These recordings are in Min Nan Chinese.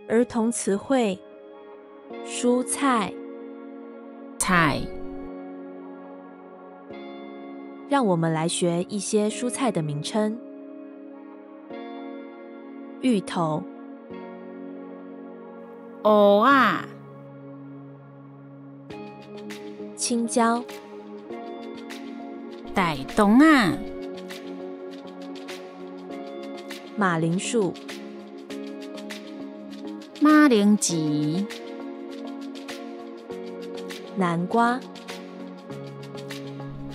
儿童词汇：蔬菜。菜。让我们来学一些蔬菜的名称：芋头、芋仔、青椒、大肠仔、马铃薯、马铃薯、南瓜、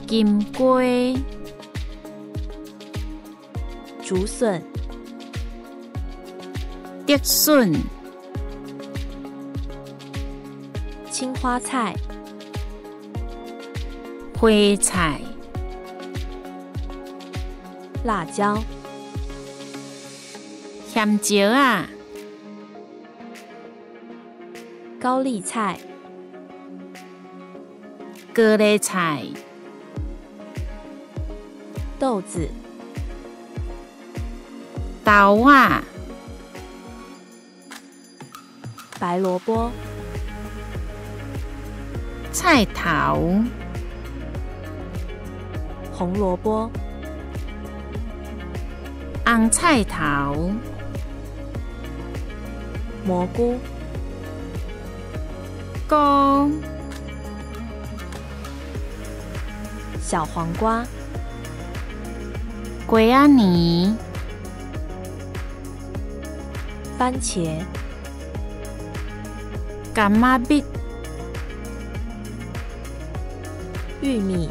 金瓜、竹笋、竹笋、青花菜、花菜、辣椒、咸椒仔、高丽菜、高丽菜、豆子、豆仔、白萝卜、菜头、红萝卜、红菜头、蘑菇、菇、小黄瓜、瓜仔泥、番茄、柑仔蜜、玉米、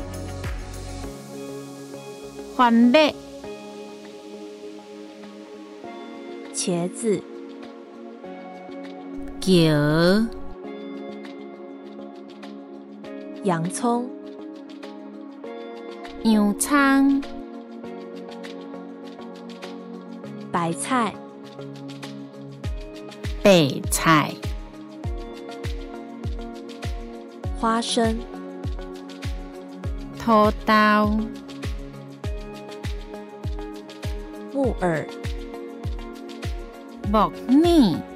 番麦、茄子、蕎、洋葱、洋葱、白菜、白菜、花生、土豆、木耳、木耳。